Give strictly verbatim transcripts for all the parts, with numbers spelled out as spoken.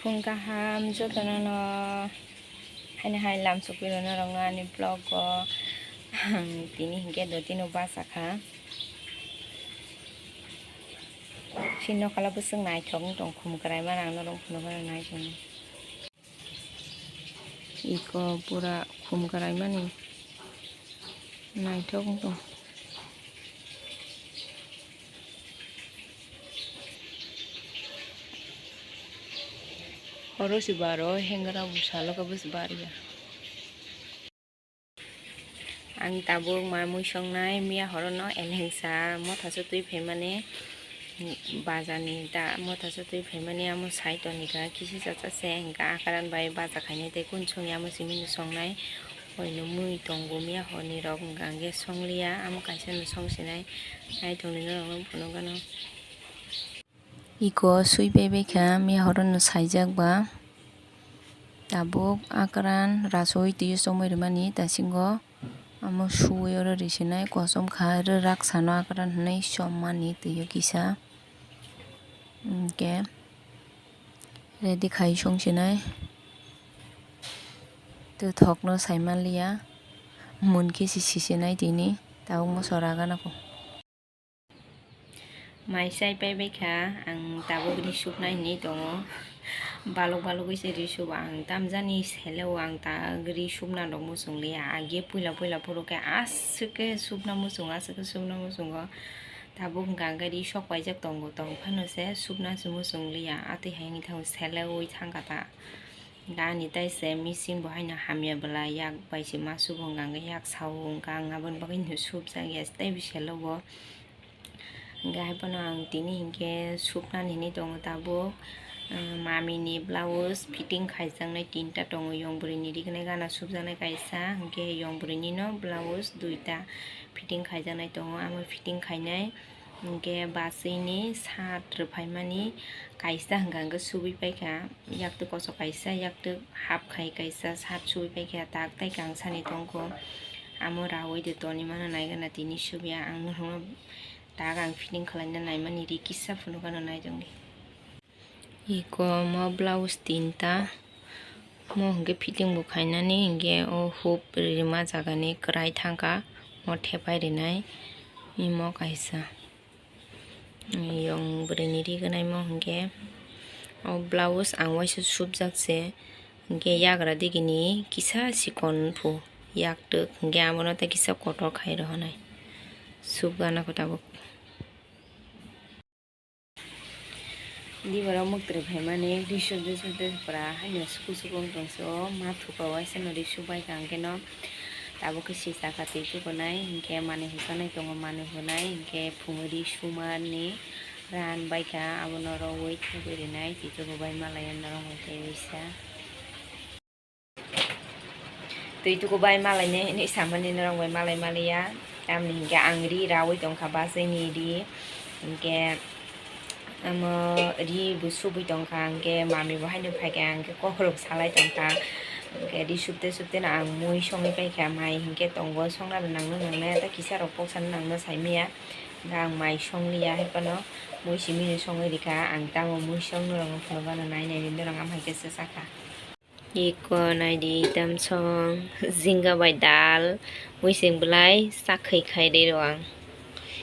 Phung kaham jotono no haino hai lamsok piro norok no ani vlog o. Ang tini hinkhe dotino bachakha. Chini nokhala bwswk naithok wng tong khum kwraima ang norok phunukgwi naitongni. Iko pura khum kwraimani naithok wng tong. Horo se baro hengra bo salo khe bwswk bariya. Ang tabuk ma mui songnai, miya horono elengsa mothaso twi phaimani, bazarni da mothaso twi phaimani, amo sai tongkha kisi chacha se, hwnkhe akaran bai bacha khainai tei kunu songya amo simi no songnai. Oino mui tongo miya horni rok, hwnkhe ang khe songliya, amo kaisa no songsinai, naitongni norok no phunukgano. Iko sui paibaikha, miya horono saijak ba. Tabuk akran rasui twiyo chomwi rwmani, dasingo amo suwi oro risinai, kosom kha, rwrak sano akran hwnwi chommani twiyo kisa. Hinkhe ready khai songsinai. Twthokno saimanliya, munkhe si sisinai tini, tabuk moso ragana kho. Mai chai paibaikha, ang tabuk ri supnai hinwi tongo. Balok balogwi se ri subo ang, tamjani sele o ang ta ri supna rok muchungliya. Age puila puila phuru khe aswk khe supna muchungo, aswk khe supna muchungo. Tabuk hwnkha hwnkhe ri sok paijak tongo, tong phano se supna se muchungliya. Atwi hai wngwi thango, sele ui thangkha ta. Ani tai se machine bo haino hamya bwla, yak bai se ma subo hwnkha hwnkhe yak sao hwnkha, ang aboni bagwi no supjak ya teibo sele o. Hwnkhe hai phano ang tini hinkhe supnani hinwi tongo tabuk. Ah, mamini blouse fitting khaijaknai tinta tongo, yong bwrwini rignai gana supjaknai kaisa, hinkhe yong bwrwinino blouse duita fitting khaijaknai tongo, amo fitting khainai. Hinkhe bachwini shirt rwphaimani kaisa hwnkha hwnkhe subui paikha, yaktwk kochok kaisa, yaktwk half khai kaisa shirt subui paikha, tak tai kangsani tongkho. Amo raui de tonwi mano naigana tini subya ang nukhuno. Tak ang fitting khwlaina naimani ri kisa phunukgano naitongdi. Iko omo blouse tinta, omo hinkhe fitting bo khainani hinkhe o hook rima jagani kwrai thangkha, omo thepai rinai imo kaisa. Yong bwrwini rignai mo hinkhe o blouse ang waisa supjak se, hinkhe yagra digini kisa chikon phu yaktwk, hinkhe abono tei kisa kotor khai rohonai, supgana kho tabuk. Diborok mwktwrwi phaimani ri subdi subdi pura haino suku suku wng tong se o ma thuka waisa no ri subai kha hwnkhe no tabuk khe sisa kha twi tukunai hinkhe manwi hwchanai tongo manwi hwnai hinkhe phungwi ri sumani ran baikha abono rowui thubwi rinai twi tukubai malaiya norok hwnkhe wisa. Twi tukubai malainai hinwi samani norok bai malai maliya. Tamni hinkhe ang ri raui tongkha bachwini ri. Hinkhe amo ri bo subui tongkha, hinkhe mami bo haino phaikha, hinkhe kokrok salai tongkha. Hinkhe ri subte subteno ang mui songwi paikha, mai hinkhe tongo songnani nangno nangnai, tei kisarok poksano nangno saimanya. Hinkhe ang mai songliya, haiphano mui simino songwi rikha. Ang tamo mui song norokno phunukgano nai naidi, norok amhaikhe swsakha. Iko naidi, tamsong jinga bai dal, muising belai chakhwi khai rw ang.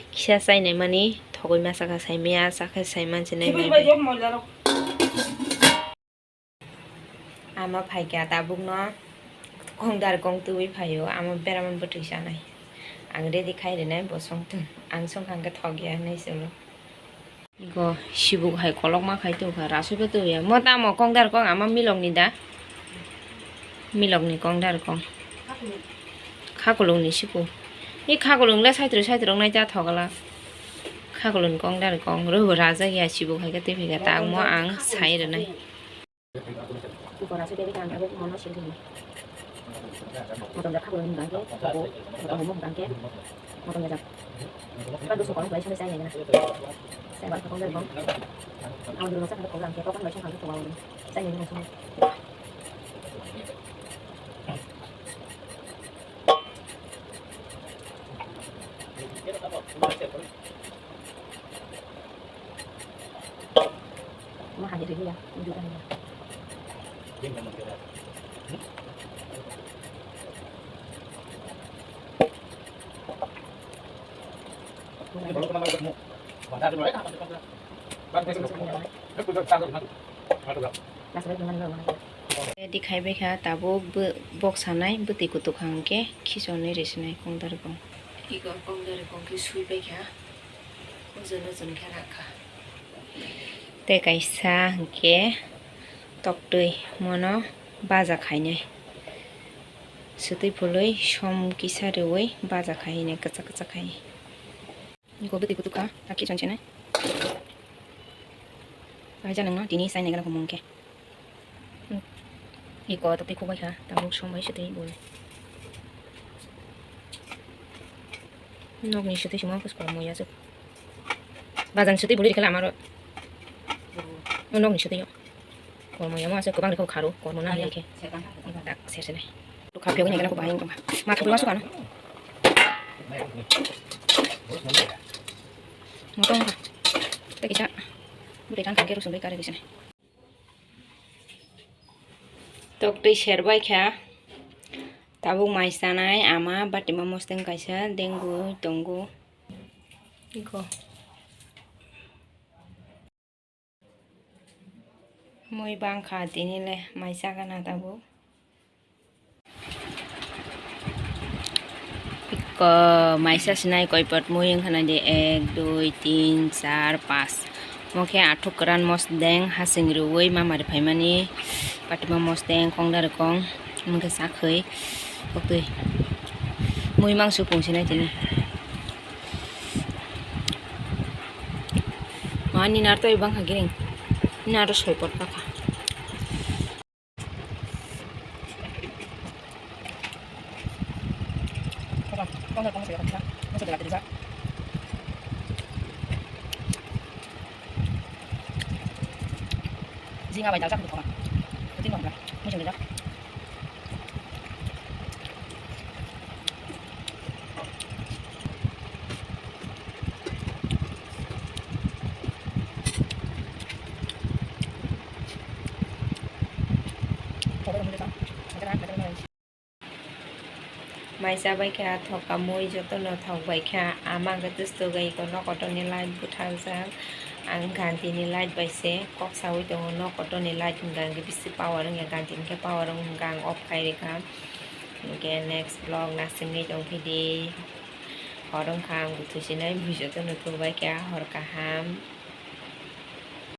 Kisa chainai mani thogwi masa kha saimaya, sakhe saiman se nai bai. Ama phaikha tabukno kongdar kong tubui phaio, ama beraman bwtwi chanai. Ang ready khai rinai, bo songtwng, ang songkha hwnkhe thokya hinwi swngno. Go sibuk hai kolokma khai tongkha, rasui bo tongya. Mo tamo kongdar kong, ama milokni da? Milokni kongdar kong. Khakulungni siku. I khakulung le saitruk saitruk nai ta thogala. Khakulungni kongdar kong. Rwbo rajak ya sibuk hai khe twi phaikha ta, mo ang sai rwnai. Iko rasui tebwi khe ang tabuk mono siri rini. Motom jak khakloi hwnba khe, tabuk motom homo hwnba khe, motom jak. Ba dusu kolok bai sani chai nai gana. Chai bai khakloi bai bong. Ang dulu masa khakloi khakloi ang khe, kokon bai sani khakloi khakloi ang. Chai nai gana sini. Ma hai ri ya, udu kan ya. Ready khai bai kha, tabuk bo-, bok sanai bwtwi kutuk hwnkhe khichonwi rw sinai kongdarikong. Iko kongdarikong khe sui bai kha, ojono chwng khe rakha. Tei kaisa hwnkhe toktwi mono baja khainai. Swtwi phulwi som kisa rwui baja khainai kwchak kwchak khai. Iko bwtwi kutuk kha, ta khichon sinai. Kaisa nangno tini sai nai gana kumung khe. Iko toktwi khuk bai kha, tabuk som bai swtwi bui. Nokni swtwi simo puspor muya aswk. Bajan swtwi buli rikhala amaro. O nokni swtwi o. Kormo yamo aswk kwbang rikha kharo, kormo nang ya khe. Dak ser se nai. Dukha phiyok ni gana ko bahai wngkha. Ma thubui ma sukha no. Moto wngkha. Tei kisa. Bwrwi kang kang khe rosong bai kare kisa nai. Toktwi ser bai kha. Tabuk mai chanai ama batima mosteng kaisa dengwi tongo. Iko. Mui bangkha tini le mai chagana tabuk. Iko maisa sinai koi pot mui wngkha nai di, ek, dui, tin, char, pas. Mo khe athuk kwran mosdeng hasing riui mama ri phaimani, patuma mosdeng kongda rikong mungkhe sakhwi oktwi mui mangsu pung sinai tini. Ma ni nar toi bangkha giring, ni nar soi pot pakha. Jinga bai daljak bwtharma. Kuting nokla. Mujung rijak. Mai chabai kha, thok kamui jotono thok bai kha. Ama hwnkhe twistwk bai iko nok kotorni light bwtharjak. Ang gantini light bai se kok saui tongo. Nok kotorni light hwnka hwnkhe bisi power wngya, ganti hwnkhe power wng hwnka ang off khai rikha. Hwnkhe next vlog nasingwi tongphidi. Hor wngkha ang bwthui sinai bui jotono thubai kha, hor kaham.